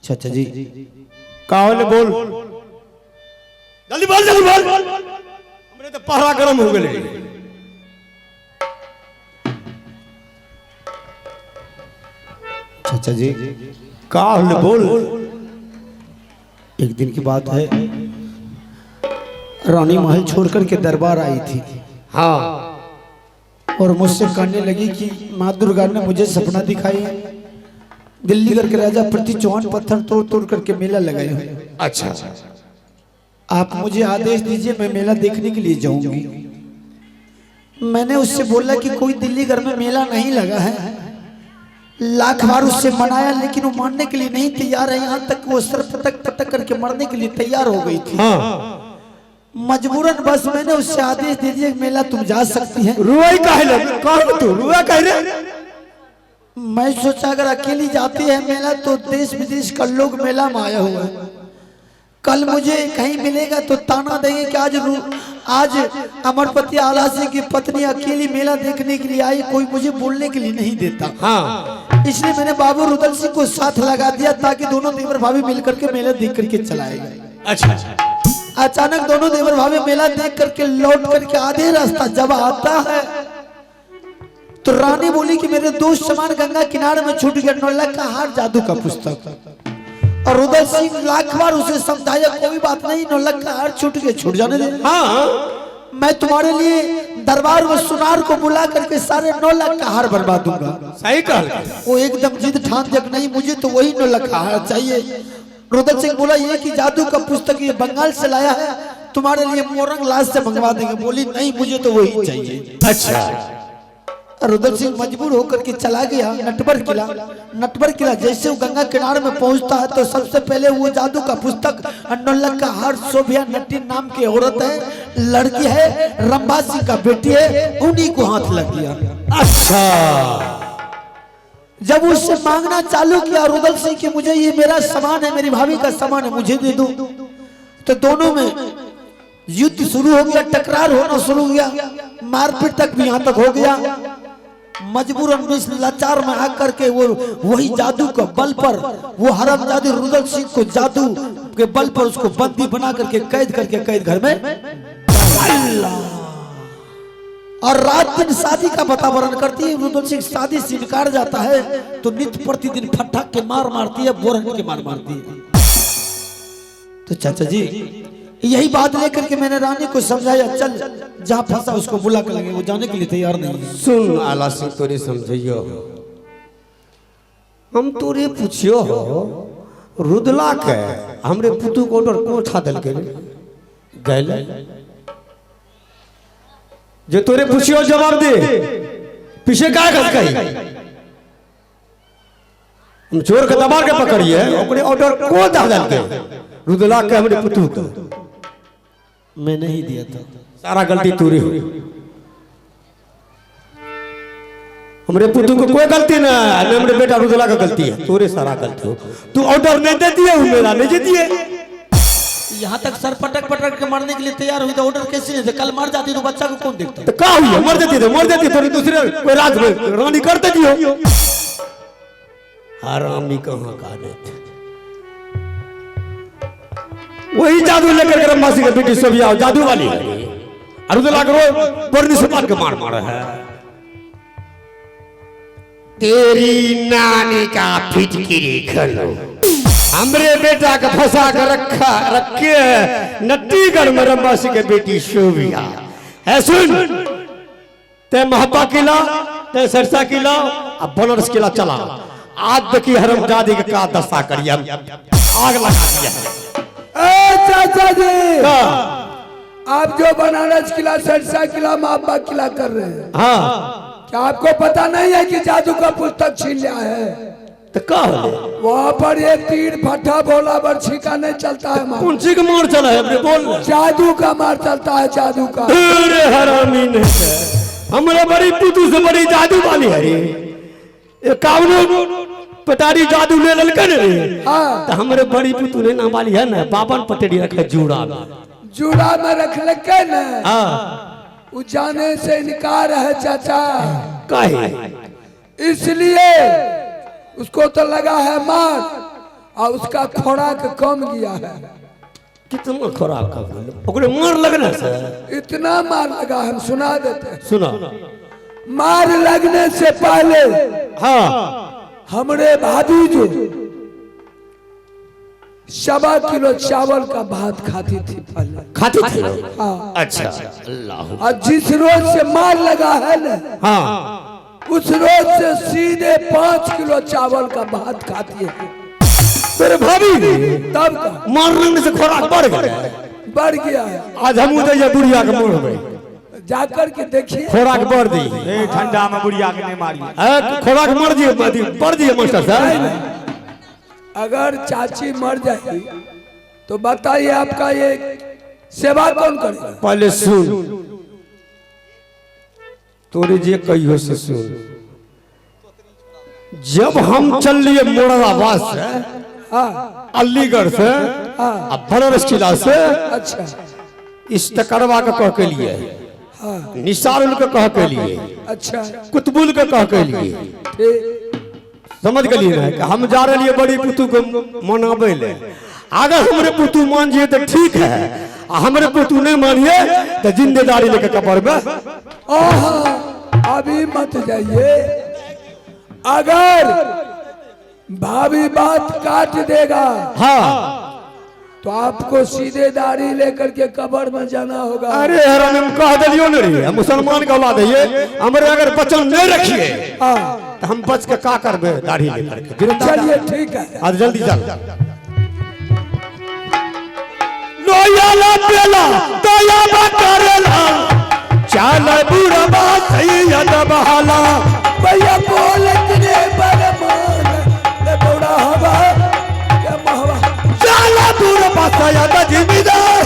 चाचा जी का होले बोल, जल्दी बोल, जल्दी बोल। हमरे तो पहरा गरम हो गेलै। चाचा जी का होले बोल। एक दिन की बात है, रानी महल छोड़कर के दरबार आई थी। हाँ। और मुझसे कहने लगी कि माँ दुर्गा ने मुझे सपना दिखाई है, दिल्लीगढ़ के राजा पृथ्वी चौहान पत्थर तोड़ तोड़ करके मेला लगाए हुए। अच्छा। आप मुझे आदेश दीजिए, मैं मेला देखने के लिए जाऊंगी। मैंने उससे बोला कि कोई दिल्लीगढ़ में मेला नहीं लगा है। लाख बार उससे मनाया, लेकिन वो मानने के लिए नहीं तैयार है। यहाँ तक वो सर पटक पटक करके मरने के लिए तैयार हो गई थी। हाँ। मजबूरन बस मैंने उससे आदेश दे दिया, मेला तुम जा सकती है। रुआई काहे लग कह तू रुआ काहे रे? मैं सोचा अगर अकेली जाती है मेला तो देश विदेश का लोग मेला में आया हुआ है, कल मुझे कहीं मिलेगा तो ताना देंगे कि आज अमरपति आला सिंह की पत्नी अकेली मेला देखने के लिए आई, कोई मुझे बोलने के लिए नहीं देता। हाँ। इसलिए मैंने बाबू रुदल सिंह को साथ लगा दिया ताकि दोनों देवर भाभी मिलकर के मेला देख करके चलाए गए। अच्छा। अचानक दोनों देवर भाभी मेला देख करके लौट करके आधे रास्ता जब आता है तो रानी बोली कि मेरे दोस्त समान गंगा किनारे में छूट गया, 9 लाख का हार, जादू का पुस्तक। और रुदल सिंह लाख बार उसे समझाया, कोई बात नहीं, 9 लाख का हार छूट गया, छूट जाने दे। हाँ। मैं तुम्हारे लिए दरबार में सुनार को बुला करके सारे 9 लाख का हार बनवा दूंगा। सही कहल। वो एकदम जिद ठान जग नहीं, मुझे तो वही 9 लाख का हार चाहिए। रुदल सिंह बोला ये कि जादू का पुस्तक ये बंगाल से लाया है, तुम्हारे लिए मोरंग लाज से मंगवा देंगे। बोली नहीं, मुझे तो वही चाहिए। अच्छा। रुदल सिंह मजबूर होकर के चला गया नटवर किला। नटवर किला जैसे वो गंगा किनारे में पहुंचता है तो सबसे पहले वो जादू का पुस्तक और 9 लाख का हार शोभिया नटी नाम की औरत है, लड़की है, रंभा सिंह का बेटी है, उन्हीं को हाथ लग गया। अच्छा। जब उससे मांगना चालू किया रुदल सिंह कि मुझे ये मेरा सामान है, मेरी भाभी का सामान है, मुझे दे दो, तो दोनों में युद्ध शुरू हो गया, टकरार होना शुरू हो गया, मारपीट तक भी यहां तक हो गया। मजबूरन इस लाचार में आकर के वो वही जादू के बल पर वो हरामजादी रुदल सिंह को जादू के बल पर उसको बंदी बना करके कैद करके कैद घर में और रात दिन शादी का वातावरण करती है। रुदल सिंह शादी से इनकार जाता है तो नित्य प्रतिदिन फट्टा के मार मारती है, बोरहन के मार मारती है। तो चाचा जी यही बात लेकर के मैंने रानी को समझाया, चल जहाँ फंसा उसको बुला कर लगे, वो जाने के लिए तैयार नहीं है। सुन आला सिंह, तोरे समझियो, हम तोरे पूछियो हो, रुदला के हमरे पुतू को ऑर्डर को छा देलके रे गैल जे तोरे पूछियो जवाब दे, पीछे का घसकई हम चोर के दबा के पकड़िए, ओकरे ऑर्डर को दे देलके रुदला के हमरे पुतू के? मैं नहीं दिया था। सारा गलती तोरी हो, हमरे पुतू को कोई गलती ना है, न हमरे बेटा रुदला का गलती है, तोरे सारा गलती हो। तू ऑर्डर नहीं दे दिए, वो मेरा नहीं दिए। यहाँ तक सर पटक पटक के मरने के लिए तैयार हुई तो ऑर्डर कैसे नहीं थे? कल मर जाती तो बच्चा को कौन देखता? तो का हुई, मर जाती तो मर जाती, थोड़ी दूसरे कोई राज में रानी करते दियो। हरामी कहाँ का नहीं थे। वही जादू लेकर के रंभासी के बेटी सोभिया जादू वाली है, और रुदला करो बरनी से मार के मार मार है। तेरी नानी का फिटकिरी खलो, हमरे बेटा के फंसा के रखा रखे है नट्टीगढ़ में रंभासी के बेटी शोभिया है। सुन, ते महब्बा किला, ते सरसा किला, अब बनारस किला चला। आज देखी हरमजादी के का दशा करिए, हम आग लगा दिया है। ए चाचा जी, हाँ। आप जो बनारस किला, सरसा किला, महाब्बा किला कर रहे हैं, हाँ, क्या आपको पता नहीं है कि जादू का पुस्तक छीन लिया है? तो का होले? वहाँ पर एक तीर फटा बोला बर्छी का नहीं चलता है मार। कौन चीज के मार चला है? अपने बोल। जादू का मार चलता है, जादू का। अरे हरामी नहीं है, हमरे बड़ी पुतू से बड़ी जादू वाली है रे। एकावनो पटारी जादू ले ललके रे। हाँ। तो हमरे बड़ी पुतू ने नाम वाली है ना, 52 पटेरी रखे जूड़ा में। जूड़ा में रख लके ना। हाँ। वो जाने से इनकार है चाचा। काहे? इसलिए उसको तो लगा है मार, और उसका खुराक कम गया है। कितना खुराक कम गेलै? ओकरे मार लगने से। इतना मार लगा, हम सुना देते हैं। सुना। मार लगने से पहले हाँ हमरे भाभी जो 1.25 किलो चावल का भात खाती थी पहले। खाती थी? हाँ। अच्छा, अल्लाह। और जिस रोज से मार लगा है ना, उस रोज से सीधे 5 किलो चावल का भात खाती है। तेरे भाभी ने? तब का। मार लगने से खुराक बढ़ गया? बढ़ गया है। आज हम जाइए बुढ़िया के मोड़बै। जाकर के देखिए। खोराक बढ़ दी। ए, ठंडा में बुढ़िया के नहीं मारिए। ए, खोराक मर दिए, बढ़ दिए मास्टर साहब। अगर चाची मर जाएगी तो बताइए, आपका ये सेवा कौन करेगा? पहले सुन, तोरे जे कहियो से सुन। जब हम चल लिए मोरादाबाद से, अलीगढ़ से आ बनारस किला से, इस्तकरवा के कह के लिए, निसारुल के कह के लिए, कुतुबुल के कह के लिए, समझ गेलिए ना, कि हम जा रहे बड़ी पुतू के मनाबे ले। अगर हमरे पुतू मान जिए तो ठीक है, आ हमरे पुतू नहीं मानिए तो जिंदेदारी लेके कबर में। आहा, अभी मत जाइए। अगर भाभी बात काट देगा तो आपको सीधे दाढ़ी लेकर के कब्र में जाना होगा। अरे हराम, हम कह दिलियो ने रे, हम मुसलमान के औलाद है। हमरे अगर वचन नहीं रखिए तो हम बच के का करबे दाढ़ी लेकर के? चलिए, ठीक है। आज जल्दी चल। लोया ला पेला दया करेला, चल बुरबा सैयद बहाला। भैया बोल इतने बरमान ले बौड़ा हवा के महवा। चल बुरबा सैयद जिम्मेदार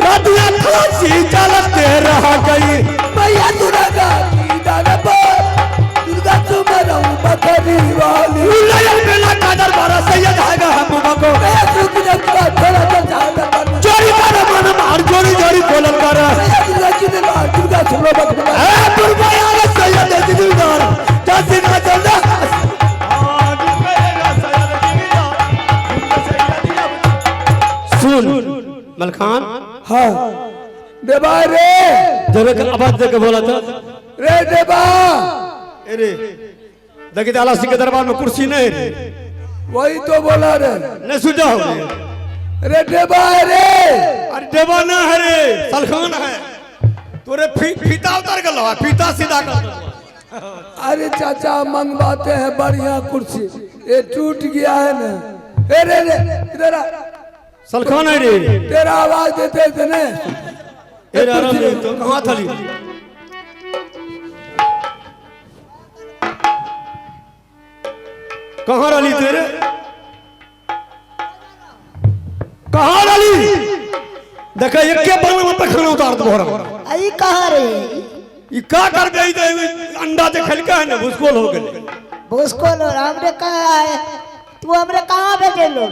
रदिया खांसी चलते रह गई। भैया दुर्गा की दरबार दुर्गा तुम्हारा बकरी वाली। लोया पेला का दरबार सैयद है हम को। भैया सुख जगता थोड़ा तो ज्यादा बन। चोरी कर मन मार जोरी जोरी बोलल कर। भैया दुर्गा की दरबार दुर्गा सुनो बकरी वाली। ए बुरबा यार सैयद जिम्मेदार जैसे ना चलदा। सुन मलखान। हाँ देवा रे। जरा के आवाज दे के बोला था। रे देवा। अरे देखी तो आला सिंह के दरबार में कुर्सी नहीं रे। वही तो बोला रे। नहीं सुन जाओ रे। रे देवा रे। अरे देवा ना है रे, सलखान है। तोरे फीता उतर गलो है, फीता सीधा कर। अरे चाचा, मंगवाते हैं बढ़िया कुर्सी, ये टूट गया है ना। ए रे रे, इधर आ। सलखान है रे। तेरा आवाज देते थे ना। ए रे, आराम रे, तो कहाँ थली? कहाँ रही तेरे, कहाँ रही? देख, एके बार में पखना उतार दो हम। आई कहाँ रे? ई का कर गई दे? अंडा जे खलका है ना, भुसकोल हो गेले। भुसकोल हो हमरे कहाँ है? तू हमरे कहाँ भेजे लोग?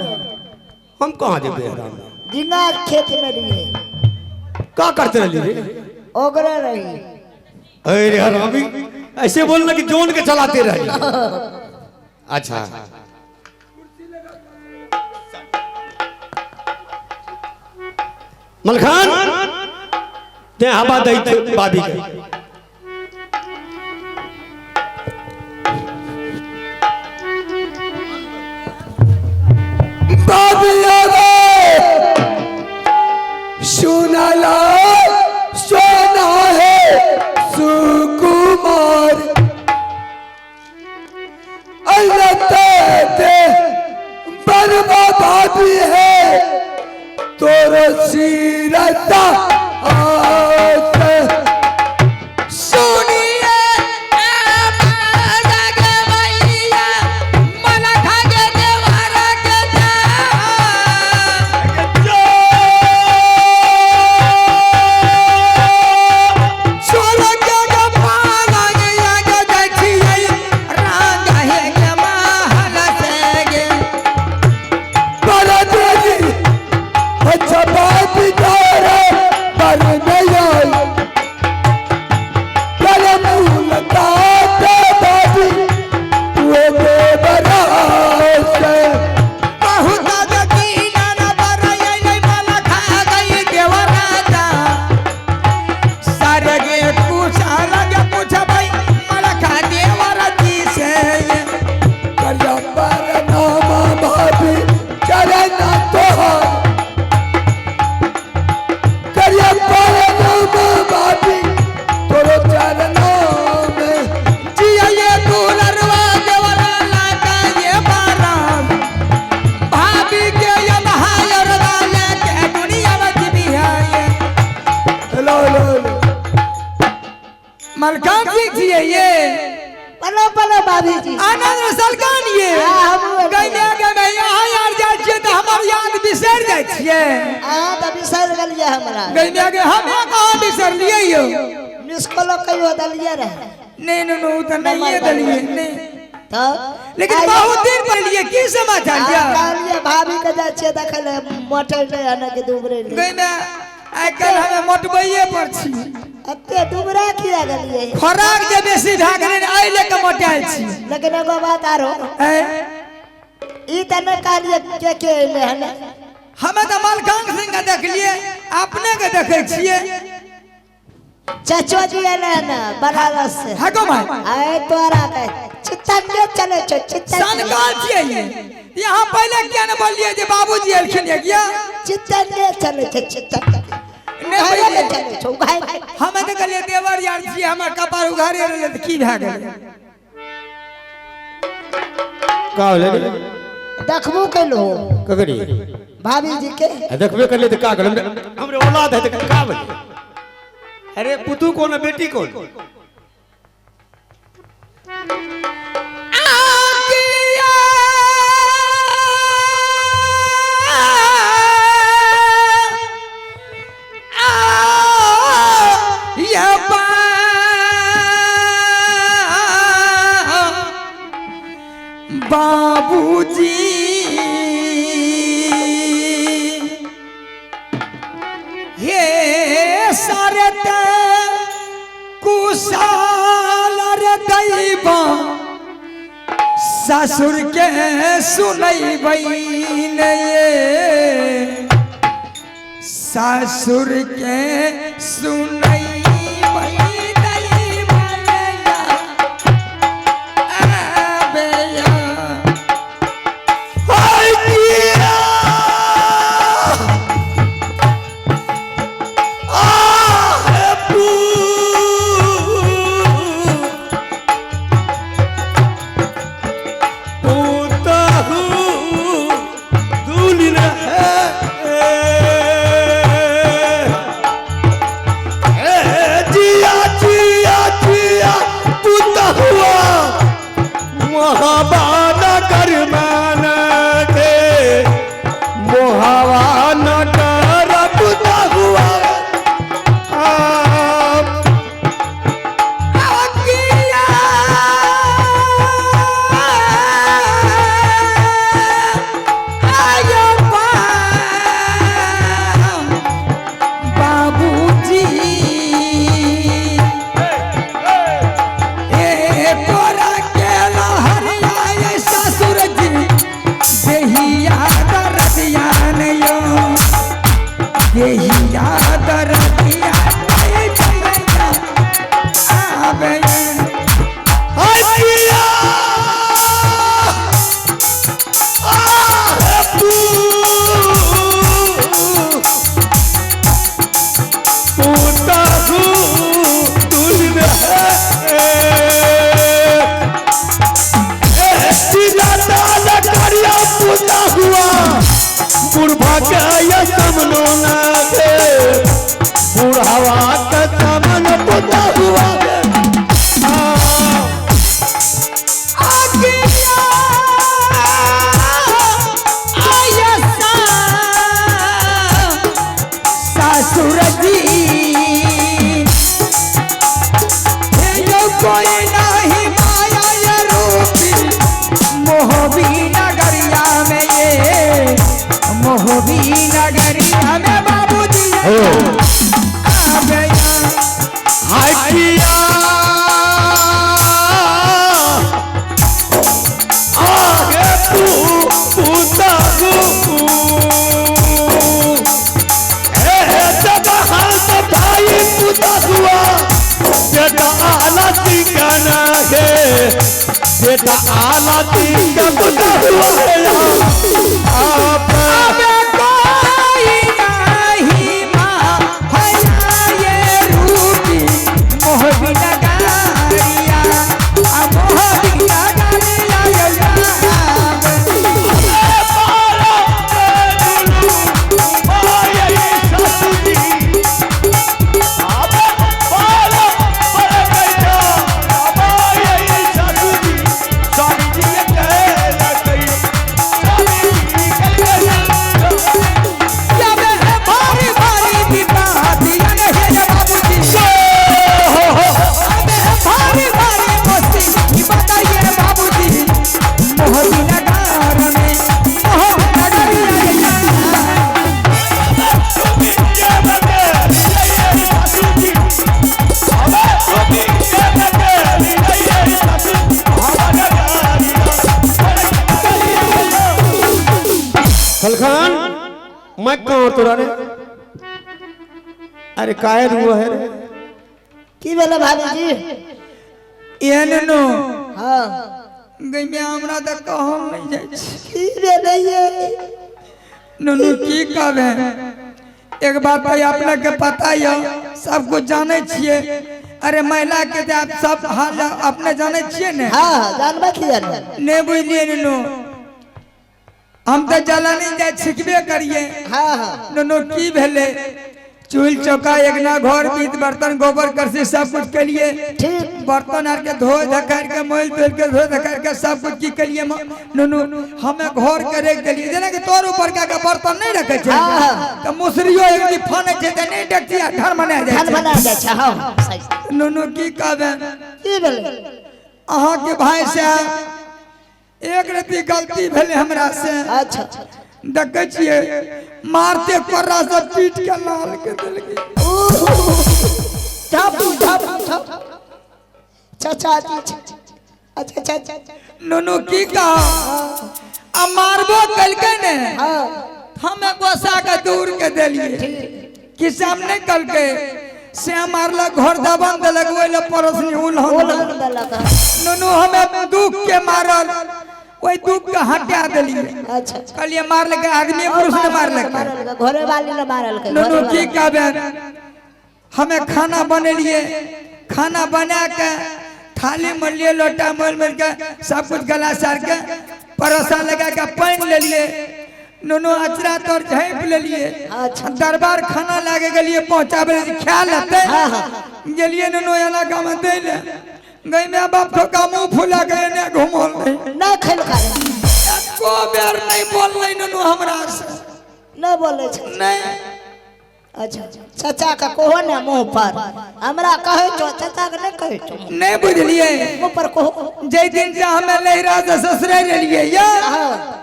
हम कहाँ जेबे हराम? जिंगा खेत में लिए। का करते रही रे? ओगरे रही। अरे हरामी, ऐसे बोलना कि जोन के चलाते रहे। अच्छा, मलखान ते हवा दै थे बाबी के। बाबी रे, सुनला सोना है सुकुमार अलते बर्मा भाभी है तोर सीरता आत। सुनिए भैया मलखा के देवर के। स्वर्ग के पालन यज्ञ देखिए रंग हे के महल से गे। भरत जी, अच्छा बात कर। प्रणाम प्रणाम भाभी जी। आनंद सलकान ये हाँ, हमहूँ गई गई मैं यहाँ यार जाइ छियै तऽ हमर याद बिसरि जाइ छियै। अहाँ तऽ बिसरि गेलियै हमरा। गई गई हम कहाँ बिसरलियै यौ? मिस कॉल कहियो देलियै रहे? नहीं नहीं नहीं, तऽ नहिये देलियै नहीं। तब लेकिन बहुत दिन पर लिए की समाचार आ यौ? कहलियै भाभी के जाइ छियै देखै लए, मोटर नहि आने के दुबरे ले। गई मैं आइ काल्हि हमे मोटबैये पर छी। एते दुबरा किया गेलियै? खोराक जे बेसी भए गेलै ने, एहि लए कऽ मोटायल छी। लेकिन एगो बात आरो, ई तऽ नहि कहलियै के के एलै हन। हमे तऽ मलकांग सिंह के देखलियै, अपने के देखै छियै। चचो जी एलै हन बनारस से। हगो भाई। आइ तोरा के चितंगे चलै छौ, चितंगे। सनकाल छियै ये। यहाँ पहिले किया ने बोललियै जे बाबूजी एलखिन ये किया? चितंगे चलै छै, चितंगे। नहि उघारे पहिले। चलै छौ, उघारे। हमे तऽ कहलियै देवर यार छियै, हमर कपार उघारे रहलै तऽ की भए गेलै? का होलै? देखबो केलहो ककरी? भाभी जी के। आ देखबे करलियै तऽ का करबै? हमरे औलाद है तऽ का भेलै? अरे पुतू कोन है, बेटी कोन? बाबूजी हे सरत कुशाल रे दैबा ससुर के सुनैबै ने ये, ससुर के सुनैबै दैबा आबैया। बेटा आला तीन का पुता हुआ है आप। कोई नहीं माँ है ये रूपी मोहबी नगारिया, मोहबी नगारिया। बारा मैं कहाँ तोरा रे? अरे काहे रुआ है रे? की भेलै भाभी जी? ये नुनू। हाँ। गई में हमरा त कहल नहीं जाइ छै। की भेलै ये? नुनू की कहबे, एक बात तो अपने के पता है, सब कुछ जाने छिए। अरे महिला के आप सब हाल अपने जाने छिए ने? हाँ जानबे किया ने। नहीं बुझलिए नुनू, हम तो जलानी जाए छिकबे करिए। हाँ हाँ। नुनू की भेलै, चूल चौका एक ना घर बीत बर्तन गोबर करसी सब कुछ के लिए ठीक। बर्तन आर के धो धकार के मोल तोल के धो धकार के सब कुछ की के लिए नुनू हमें घर के रख देलिए। जेना कि तोर ऊपर का के बर्तन नहीं रखे छै हाँ। त मुसरियो एक दिन फाने छै त नहीं देखती आ घर मना जाय धन छै। बना जाइ छै। हाँ सही। नुनू की कहबे, की भेलै? अहाँ के भाई साहब एक रति गलती भेलै हमरा से। अच्छा। देखे छिए मारते कोर्रा सब पीट के लाल के देलकै। झप झप झप। चाचा जी अच्छा चाचा। नुनू की कहा, आ मारबो कलकै ने। हाँ। हमें गोसा के दूर के देलिए कि सामने कलकै से मारलक घर दबन देलक ओहि ले पड़ोसनी उलहन उलहन देलक। नुनू हमें दुख के मारल ओहि दुख के हटा देलिए। अच्छा। कहलिए मारलकै आदमी पुरुष ने मारलकै। मारलकै घरे वाली ने मारलकै। नुनू की कहबे, हमें खाना बनेलिए, खाना बना के थाली में लिए लोटा मोल मिल के सब कुछ गला सार के परोसा लगा के पानी ले लिए। नुनू अचरा तोर झाँप ले लिए। अच्छा। दरबार खाना लागे गेलिए पहुँचाबे ख्याल लेते गेलिए। नुनू एना काम दे ले गई में बाप ठोका मुँह फुला के एने घुमल नहीं। नहीं खेलका। एको बेर नहीं बोललै नुनू हमरा से। नहीं बोलै छै। नहीं। अच्छा चाचा के कहो ने मुँह पर, हमरा कहै छौ चाचा के नहीं कहै छौ। नहीं बुझलिए। मुँह पर कहो। जै दिन से हमें लहरा से ससुरे रहिए या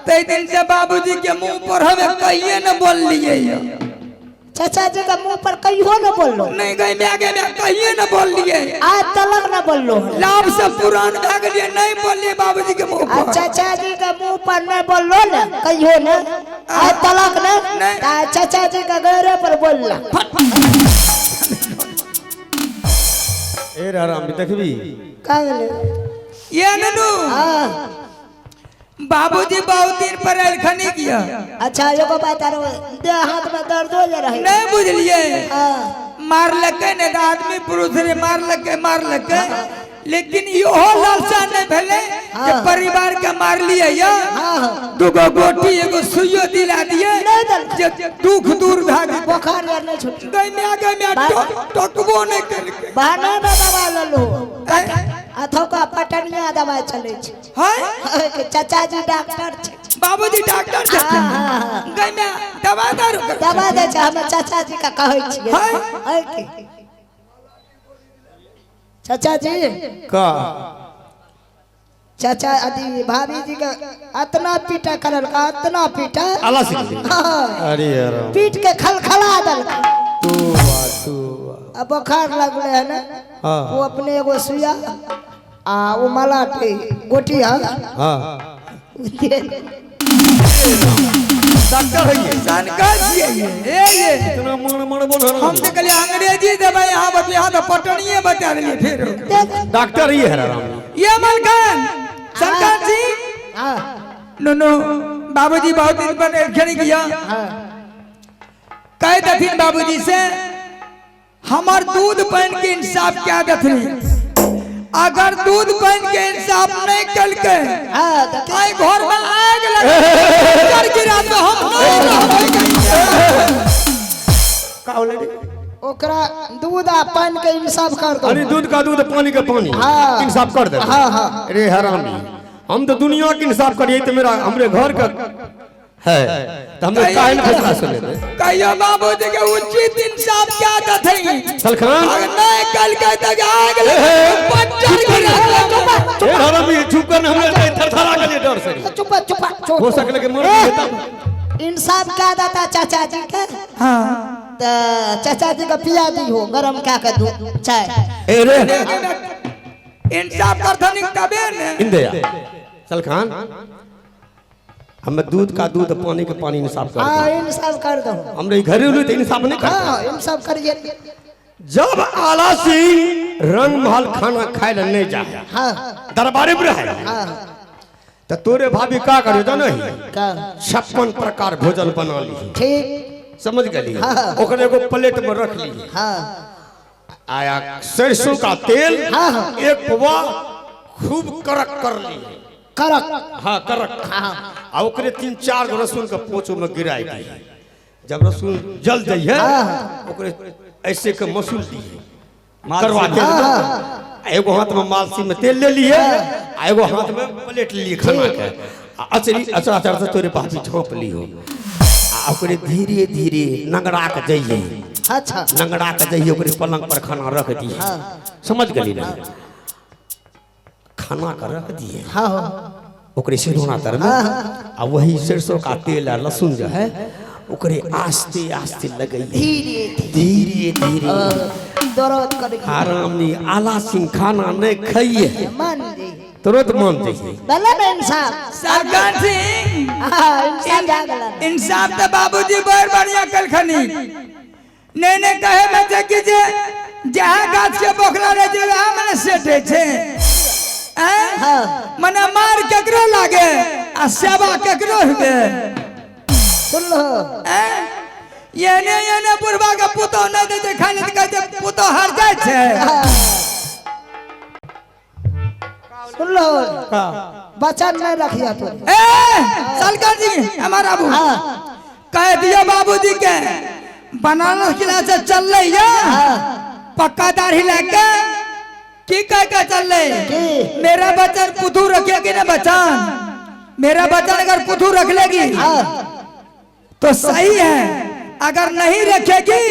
तै दिन से बाबूजी के मुंह पर हमें कहिए न बोल लिए या। चाचा जी के मुँह पर कहियो न बोललो। नहीं गई में आगे में कहिए न बोल लिए। आज तलक न बोललो। लाभ से पुरान भए गेलिए नहीं बोललिए बाबूजी के मुंह आ पर। चाचा जी के मुँह पर नहीं बोललो ने कहियो न आज तलक न। नहीं। चाचा जी के गैरे पर बोलला। ए राम देखबी का भेलै? ये ननू हाँ। बाबूजी बहुत दिन पर एलखनी किया। अच्छा एगो बात आरो, देह हाथ में दर्द हो जा रहे। नहीं बुझलिए। हाँ। मारलकै ने तऽ आदमी पुरुष रे मारलकै मारलकै, लेकिन इहो लालसा नहीं भेलै जे परिवार के मारलिए या हाँ। दूगो गोटी एगो सुइयो दिला दिए नहीं देलकै। जे दुख दूर भए गेल। बोखार आर नहीं छूट। गई में आगे में टकबो नहीं केलकै। बहाना में दवा लेलहो। अथोका पटनिया दवाई चलै छै। हैं? चाचा जी डॉक्टर छै। बाबूजी डॉक्टर छथिन। हाँ। गई में दवा दारू कर। दवा दै छै, हमे चाचा जी के कहै छियै। हैं? है की? चाचा जी का चाचा अथी भाभी जी के अतना पीटा करलका, अतना पीटा। अला सीख। हाँ। अरे यार पीट के खलखला देलका। तू बा तू बा। अब बोखार लगले है ना। हाँ। वो अपने एगो सुइया आ वो माला गोटी है। हाँ डॉक्टर है ये। जानकार छियै ये। ए ये इतना मन मन बोल रहा हम तऽ कहलियै अंग्रेजी देबै यहाँ बतबै, यहाँ तऽ पटनिये बता देलियै फेर। डॉक्टर ही है राम। ये मलखान सरकार जी। हाँ। नुनू बाबूजी बहुत दिन पर एलखिन किया। हाँ। कह देथिन बाबूजी से हमर दूध पानि के इंसाफ क्या देथिन, अगर दूध पानि के इंसाफ नहीं कलके हाँ तो आई घर में आग लग गिरा तो हम नहीं रहबै। ओकरा दूध आ पानि के इंसाफ कर दो। अरे दूध का दूध पानी का पानी। हाँ। इंसाफ कर दे। हाँ, हाँ। अरे हरामी, हम तो दुनिया के इंसाफ करिए तो मेरा हमरे घर का है तो हमने काहे ना फैसला सुन लेते। कहियो बाबूजी के उचित इंसाफ क्या देथिन, सलखान अगर नहीं कलके तो आग लग पच्चर गिरा दो। ए हरामी चुप कर, हमने थरथरा के लिए डर से चुप चुप चुप। हो सकले के मर गए। इंसाफ क्या देता चाचा जी के? हाँ। तो चाचा जी के पिया दी हो गरम क्या के दूध चाय। ए रे इंसाफ करथन तबे ने। इंदिया सलखान हमें दूध का दूध पानी के पानी इंसाफ कर। हाँ, इंसाफ कर दो। हमरे घरेलू तो इंसाफ नहीं करता। हाँ, इंसाफ करिए। जब आला सिंह रंग महल खाना खाए ला नहीं जाए, हाँ, दरबारे में रहे, हाँ, तो तोरे भाभी का करो जानो ही? का? 56 प्रकार भोजन बना ली। ठीक। समझ गई? हाँ। ओकरे एगो प्लेट में रख ली। हाँ। आया सरसों का तेल, हाँ, हाँ। एक पवा खूब कड़क कर ली। कड़क। हाँ, कड़क। हाँ। आ ओकरे 3-4 गो रसुन के पोचो में गिराई दी। जब रसुन जल जाइए, हाँ। ओकरे ऐसे के मसूल दिए मालसी करवा में। तेल। आ एगो हाथ में मालसी में तेल ले लिए, आ एगो हाथ में प्लेट लिए खाना के। आ अचरी अचरा अचरा से तोरे भाभी झोंप ली हो। आ ओकरे धीरे धीरे नंगड़ा के जाइए। अच्छा। नंगड़ा के जाइए, ओकरे पलंग पर खाना रख दिए। समझ गई ना? खाना का रख दिए। हाँ, हाँ। ओकरे सिरौना तर में। आ वही सरसों का तेल और लहसुन जो है ओकरे आस्ते आस्ते लगई, धीरे धीरे धीरे दर्द करे। आराम आला सिंह खाना नहीं खाइए, मान जी तुरंत मान जाइए। भला ना इंसाफ। सरकार सिंह। हाँ, इंसाफ जागला। इंसाफ तो बाबूजी बड़ बढ़िया कलखनी। नहीं नहीं कहे में जे कि जे जहाँ गाछ के बोखला रहे जे वहाँ मने सेटे छे। हाँ। मने मार केकरो लागे आ सेवा केकरो हुए। सुन लो। ये ने बुढ़वा के पुतो नहीं दे छे खाली तो कहते पुतो हार जाए छे। सुन लो। बचन नहीं रखिया तो। ए सरकार जी हमारा अबू। हाँ। कह दिया बाबूजी के बनारस किला से चल रही है। हाँ। पक्का दाढ़ी लेके की कह के चल रही? की? मेरा बचन पुथू रखेगी ना बचन, मेरा बचन अगर पुथू रख लेगी हाँ। तो सही है, अगर नहीं रखेगी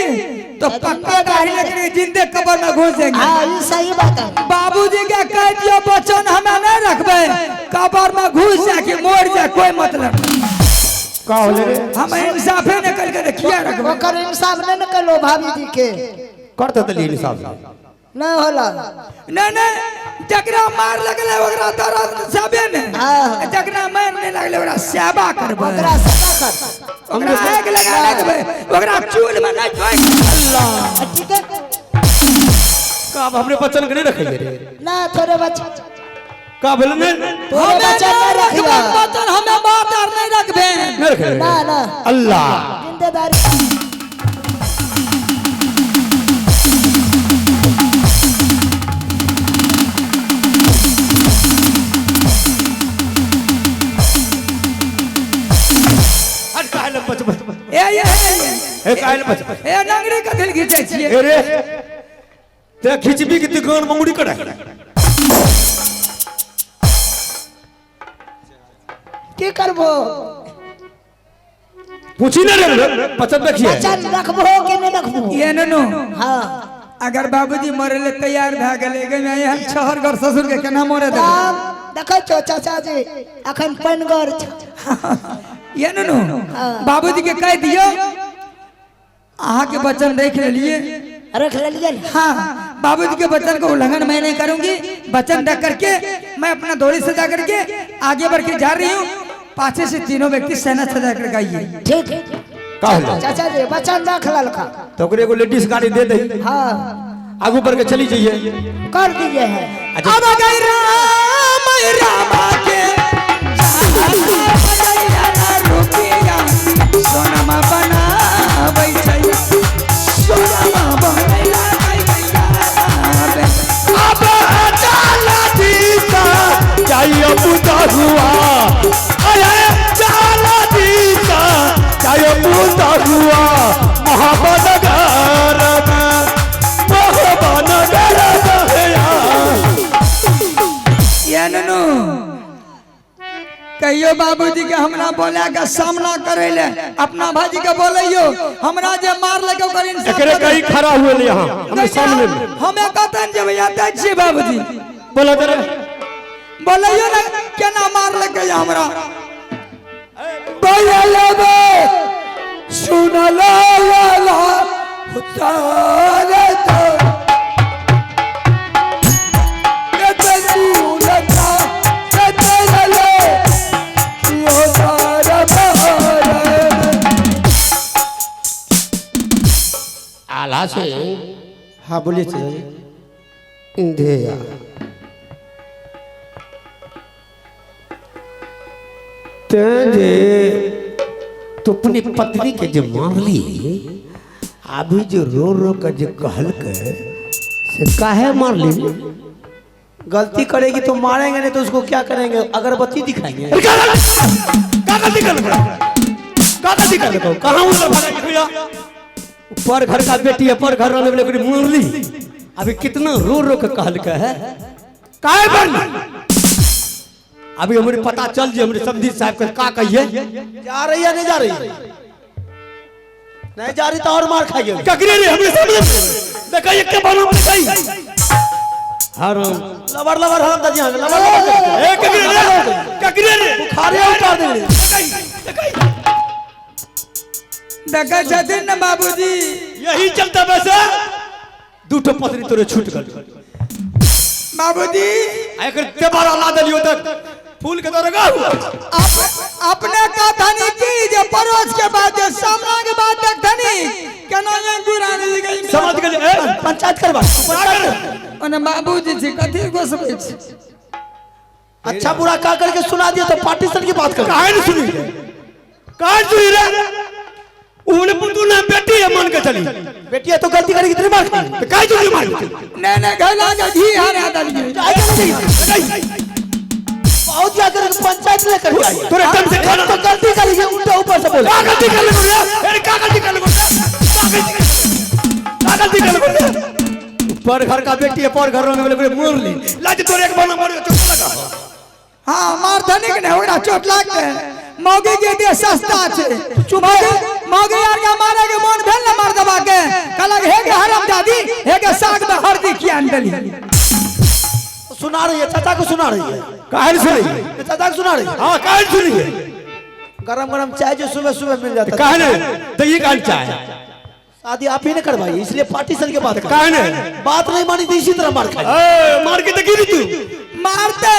तो पक्का दाढ़ी लेकर जिंदे कब्र में घुस देंगे। हाँ, ये सही बात है। बाबूजी के कह दियो बचन हमें नहीं रखबे, कब्र में घुस जाके मोर जाए कोई मतलब नहीं। का होले रे? हम इंसाफे न करके देखिए रखबे। ओकर इंसाफ नहीं न कलो भाभी जी के। कर तो दिली इंसाफ। नहीं होला। नहीं नहीं जकरा मार लगले ओकरा दर्द सबे ने, हाँ। जकरा मार नहीं लगले ओकरा सेवा करबे। ओकरा सेवा कर। ओकरा आग लगा देबे, ओकरा चूल में नहीं झोंक। अल्लाह। ठीक है। का अब हमरे बचन के नहीं रखिए रे? ना थोड़े बच्चे। का बोले ने? तोरे बचन नहीं रखिए। बचन हमें बात और नहीं रखबे। नहीं रखबे। ना ना। अल्लाह। जिंदेदारी। ए ए ए काहे बच ए नंगरी कथिल घिचै छियै? ए रे ते खिचबी के दुकान मंगुड़ी करे। की करबो? पूछी ना रे बचन देखिए। बचन रखबो कि नहीं रखबो? ये ननु। हाँ। अगर बाबूजी मरे ले तैयार भए गेलै गे मैं हम छहर घर ससुर के केना मरे देबै? देखै छो चाचा जी अखन पनगर छ। ये ननु बाबूजी के कह दियो अहाँ के वचन रख लेलिए। रख लेलिए? हाँ, बाबूजी के वचन को उल्लंघन मैं नहीं करूंगी। वचन रख करके मैं अपना दौड़ी सजा करके आगे बढ़ के जा रही हूँ। पाछे से तीनों व्यक्ति सेना सजा करके आइए। ठीक। चाचा जी वचन रख ललका। तो ओकरे एगो लेडीज गाड़ी दे दही। हाँ। आगू बढ़ के चली जाइए। कर दिए है। अब गई राम रामा के सोनमा बनाबै छै, सोनमा बनैला अब चाला दीता जाइयो पुतहुआ, अरे चाला दीता जाइयो पुतहुआ मोहब्बत घर में, मोहब्बत घर में। ये ननू कहियो बाबूजी के हमरा बोला के सामना करे ले, अपना भाजी के बोलियो हमरा जे मार लगे ओकर इंसाफ एकरे कहीं खड़ा हुए ले यहां हमरे सामने में। हमें कहतन जे भैया दै छी बाबूजी। बोला जरा बोलियो ना केना मार लगे हमरा। बयलबे सुन ला ला ला उतारे तो ये तू लता ये ले यो। आल्हा से। हाँ बोलिए चाचा जी। इंदिया ते जे तो अपनी पत्नी के जे मारली, अभी जो रो रो के जे कहल के से काहे मारली? गलती करेगी तो मारेंगे, नहीं तो उसको क्या करेंगे, अगरबत्ती दिखाएंगे। का गलती कर का गलती कर कहाँ उधर भागा भैया? पर घर का बेटी है, पर घर रहने वाले को मारली। अभी कितना रो रो के कहल के है काहे मारली? अभी हमरे पता चल जे हमरे समधी साहब के का कहिए। जा रही है नहीं जा रही? नहीं जा रही तो और मार खाइए। ककरे रे हमरे सामने देखा एक के बालो में खाई हराम लवर लवर हराम दादी हां लवर लवर ए ककरे रे ककरे रे बुखारे उतार देंगे। देखै छथिन ने बाबूजी, यही चलता वैसे दूठो पत्नी तोरे छूट गल बाबूजी। एकर तेबारा ला देलियो तक फूल के दरगा हुआ। अपने का धनी की जे पड़ोस के बाद जे सामना के बाद देखथनी केना ये गुरानी जी गई समझ गेल। ए पंचायत करवा पंचायत। ओने बाबूजी जी कथी गोसबै छी? अच्छा बुरा का करके सुना दिया तो पार्टीशन की बात कर। काहे नहीं सुनी रे? काहे सुनी रे? उन्हें पुतू ना बेटी है मान के चली। बेटी है तो गलती करेगी इतनी मार खाएगी। तो काहे चली मार? नहीं नहीं घैला के घी हरा देलिए। बहुत जाकर पंचायत लेकर के आई। तोरे टम से खाना तो गलती करी है उल्टा ऊपर से बोले। का गलती कर ले अरे का गलती कर ले का गलती कर ले पर घर का बेटी है, पर घर रहने वाले को मोर ली लाज तोरे एक बार मारियो चोट लगा। हां मार धनी के ने ओकरा चोट लागते। मौगी के दे सस्ता छे। मौगी यार के मारे के मन भेल न मार दबा के कहलक हे के हराम दादी हे के साग में हरदी किया देली। सुना रही है चाचा को सुना रही है। काहे सुनी है? चाचा को सुना रही है। हां काहे सुनी है? गरम गरम चाय जो सुबह सुबह मिल जाता है। काहे नहीं तो ये काहे चाय शादी आप ही ने करवाई इसलिए पार्टीशन के बात काहे नहीं बात नहीं मानी तो इसी तरह मार खाई। ए मार के देखी तू मारते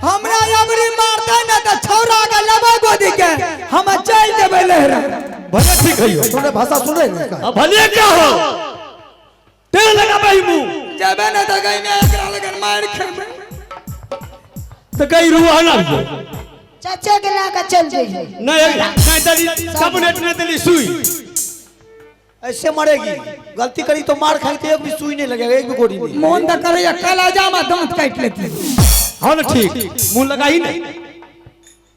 हमरा अबरी मारते न त छौरा के लबा गोदी के हम चल देबै लहरा। भले ठीक है सुन रहे भाषा सुन रहे हैं। अब भले क्या हो तेल लगा भाई मुंह जबे न त गई में एकरा लगन मार खेबे तो कई रुआ ना चाचा के लाके चल जइए। नहीं नहीं दली सब नेट ने दली सुई ऐसे मरेगी। गलती करी तो मार खाई तो एक भी सुई नहीं लगेगा, एक भी गोली नहीं। मोन त करे कलाजा में दांत काट लेती। हां ना ठीक मुंह लगा ही नहीं।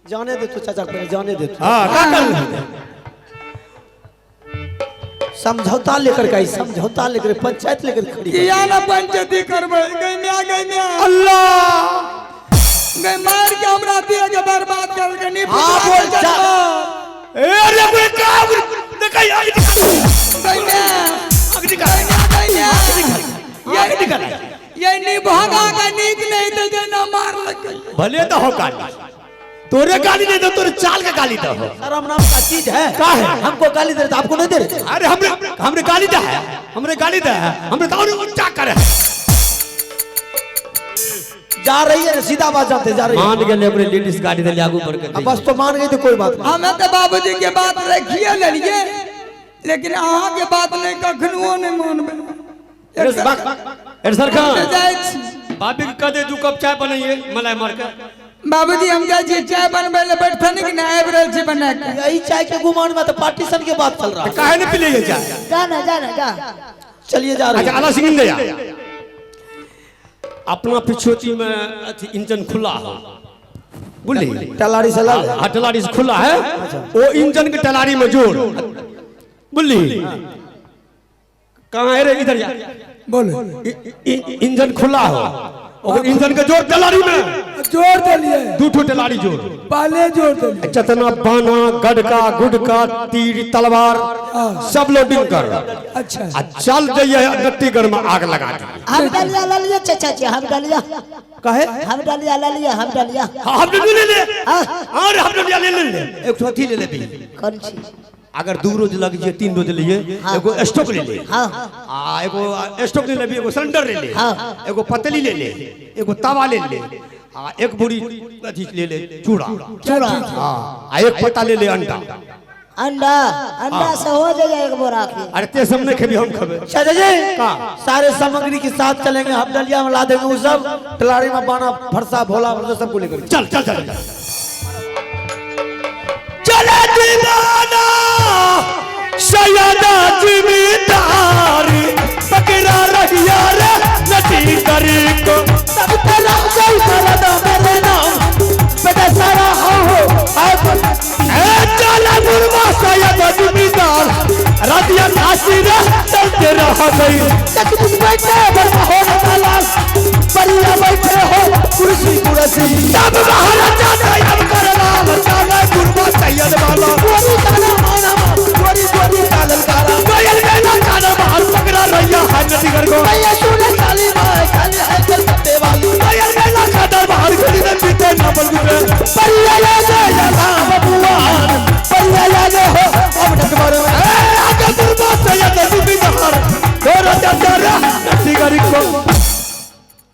जाने दे तो चाचा को जाने दे। हां का कर समझौता लेकर के आई, समझौता लेकर पंचायत लेकर खड़ी। किया ना पंचायती करबै गई म्या गई म्या अल्लाह गई मार के हमरा दिया के बर्बाद कर के नहीं। हां बोल जा। ए अरे कोई का देखा आग निकाल गई म्या आग निकाल गई म्या आग निकाल ये नहीं भागा का नीक नहीं तो जना मार लग भले तो हो गाली तोरे गाली नहीं दो तोरे चाल का गाली दो। शर्म नाम का चीज है का है? हमको गाली दे रहे आपको नहीं दे रहे। अरे हमरे हमरे गाली दे है हमरे गाली दे है हमरे तो और ऊंचा करे जा रही है सीधा बात जाते जा रही है। मान गेले हमरे लेडीज गाली दे आगू बढ़ के। अब बस तो मान गई तो कोई बात नहीं। हमें तो बाबूजी के बात रखिए लेलिए लेकिन अहाँ के बात नहीं कखनो नहीं मानबे। अरे सरकार भाभी के कह दे 2 कप चाय बनाइए मलाई मार के। बाबूजी हम जाइ छी चाय बनबै ले बैठथन कि ना आबि रहल छी बना के। यही चाय के गुमान में तो पार्टीशन के बात चल रहा है। काहे नहीं पी ले चाय? जा ना जा ना जा चलिए जा रहे। अच्छा आला सिंह दे अपना पिछोती में अथी इंजन खुला हो बुझली टलारी से लग। हां टलारी से खुला है वो इंजन के टलारी में जोड़ बुझली। कहां है रे इधर जा बोलो। इंजन खुला हो और इंजन के जोड़ टलारी में जोड़ देलिए 2 ठो टलारी जोड़ पहले जोड़ देलिए। चतना बाना गड़का गुडका तीर तलवार सब लोडिंग कर। अच्छा आ चल जाइए नट्टीगढ़ में आग लगा दी। हम डलिया ला लिए चाचा जी हम डलिया काहे हम डलिया ला लिए हम डलिया। हां हम ले ले अरे हम डलिया ले ले एक ठो अथी ले लेबी। कौन चीज? अगर 2 रोज लग जाए 3 रोज लिए एगो स्टोक ले ले। हां आ एगो स्टोक ले लेबी एगो सिलेंडर ले ले एगो पतली ले ले एगो तवा ले ले आ एक बोरी अथी ले ले चूड़ा चूड़ा हां आ एक पत्ता ले ले अंडा। अंडा अंडा से हो जाए एक बोरा के। अरे ते सब नहीं खेबी, हम खेबे। चाचा जी सारे सामग्री के साथ चलेंगे, हम डलिया में ला देंगे वो सब, तलाड़ी में बाना फरसा भोला फरसा सबको लेकर। चल चल चल चल चले दीवाना सैयदा जिम्मेदारी पकड़ा रहिया रे नटी करी को। तब तेरा कोई मरद मेरे नाम बेटा सारा हो ए चला मुर्मा सैयदा जिम्मेदार रातिया नासी रे चलते रह गई। तकलीफ बैठे बर्मा हो लाल परिया बैठे हो कुर्सी कुर्सी तब महाराजा सैयद करला चला मुर्मा सैयद वाला गोरी ताला माना गोरी गोरी तालन काला कोयल बेला काना बाहर पकड़ा रहिया है नदी कर को। भैया सुने काली मां काली है कलकत्ते वाली कोयल बेला खादर बाहर खड़ी ने पीते ना बल गुजरे परिया ले